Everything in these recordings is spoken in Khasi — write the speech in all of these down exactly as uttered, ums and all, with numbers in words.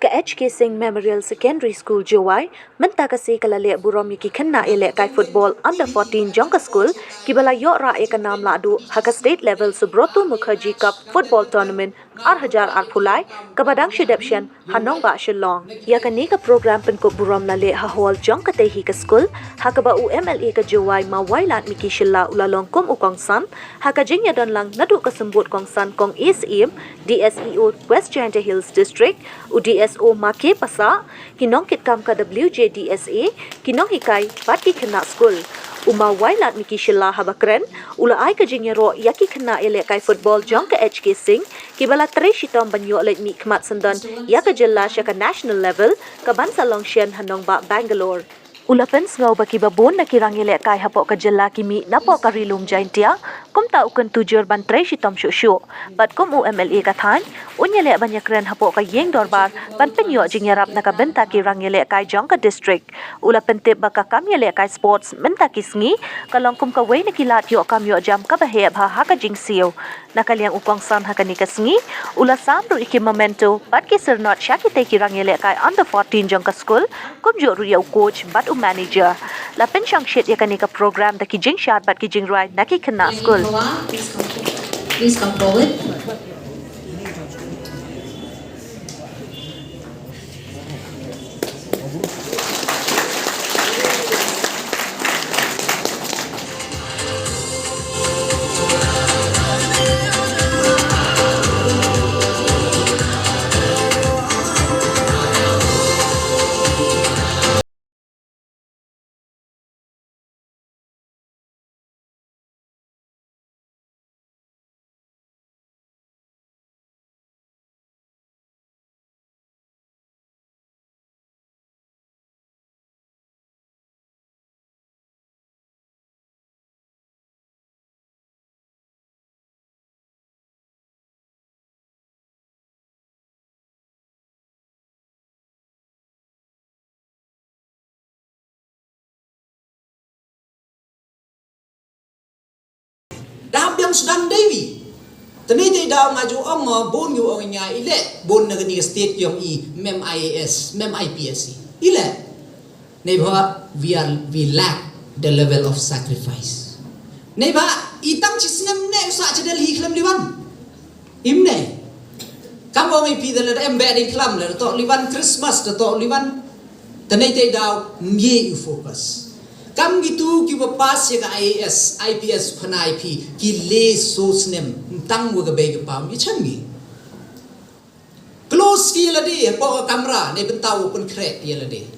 Ka H K Singh Memorial Secondary School Jowai mynta ka sngi ka la leh burom ïa ki khynnah ïalehkai football under fourteen jong ka skul kiba la ïoh rah ïa ka nam lahduh ha ka state level Subroto Mukherjee Cup Football Tournament ar hajar arphew lai kaba dang shu dep shen ha nongbah Shillong. Ïa kane ka program pynkup burom la leh ha hall jong katei hi ka skul ha kaba u M L A ka Jowai Ma Wailadmiki Shylla u la long kum u kongsan ha ka jingïadon lang naduh ka symbud kongsan Kong A Syiem, D S E O West Jaintia Hills District, u D S O Ma K Passah, ki nongkitkam ka W J D S A, ki nonghikai bad ki khynnah skul. U Ma Wailadmiki Shylla haba kren u la ai ka jingïaroh ïa ki khynnah ïalehkai football jong ka H K Singh kiba la trei shitom ban ïoh leit mihkhmat syndon ïa ka jylla sha ka national level kaban sa long shen ha nongbah Bangalore. U la pynsngew ba kiba bun na ki rangïalehkai hapoh ka jylla ki mih napoh ka Ri Lum Jaintia, kumta u kyntu jur ban trei shitom shuh shuh. Bad kum u M L A ka thaiñ, un ïaleh ban ïakren hapoh ka ïing dorbar ban pynïoh jingïarap na ka bynta ki rangïalehkai jong ka district. U la pyntip ba ka kam ïalehkai sports mynta ki sngi ka long kum kawei na ki lad ïoh kam ïoh jam kaba heh bha ha ka jingsiew. Na ka liang u kongsan ha kane ka sngi u la sam ruh ïa ki memento bad ki syrnod sha kitei ki rangïalehkai under fourteen jong ka skul, kumjuh ruh ïa u coach bad u manager. La pynshongshit ïa kane ka program da ki jingshad bad ki jingrwai na ki khynnah skul. Please come forward. Dam biang Sudan Devi. Tene te dau nga ju ong, bun ju ong nga ile, bun na kani state yong i mem I A S, mem I P S i. Ile. Neiba we are, we lack the level of sacrifice. Neiba itang chi snem ne usa chi del hi khlem liwan. Imne. Kam ong i pi dal em be ding klam le to liwan Christmas to liwan. Tene te dau mye u focus. Kam gitu ki ba pass ya ka I A S, I P S phanai pi ki le so snem tang wa ka be ka pam ya changi. Close ki lade po ka kamra ne bentau pun krek ya lade.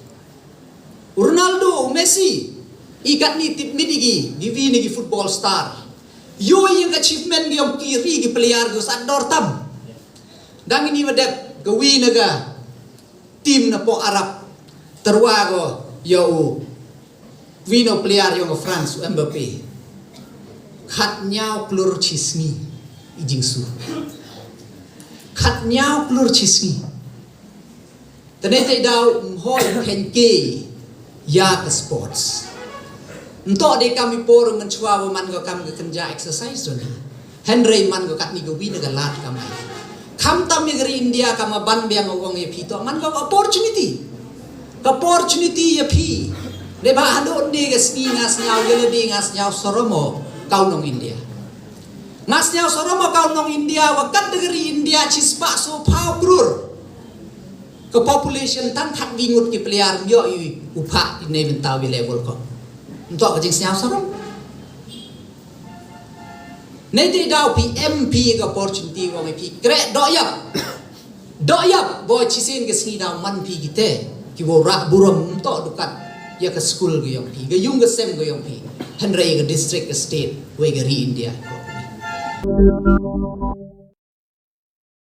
Ronaldo, Messi, i kat ni tip midigi, gi wi ni gi football star. Yo yang achievement gi om ki ri gi player gi sat dor tam. Dang ini wadep ga wi na ga team na po Arab terwa go yo u wi no player yo France u Mbappe. Khat nyaw klur chisngi i jingsu. Khat nyaw klur chisngi. Tene te dau mhoi khen ke ya ka sports. Nto de kam i por ngan chwa wa man ko kam ka kenja exercise do na. Henry man ko kat ni ko wi na ka lat kam ai. Kam tam ya gari India kam ban biang ko gong ya pi to man ko opportunity. Ka opportunity ya pi. De ba hando de ka sngi nga snyaw ya le de nga snyaw soromo kau nong India. Nga snyaw soromo kau nong India wa kat de gari India chispa so pau krur. Ka population tang khat wi ngut ki player myo i u pha i ne bentau i level ko. Ntok ka jing sñiaw sarong. Ne te daw pi M P ka opportunity wa pi kre do yap. Do yap bo chisen ka sngi daw man pi kite ki wo ra burom ntok dukat ya ka school ka yong pi ka yung ka sem ka yong pi. Henry ka district ka state wa ka ri India.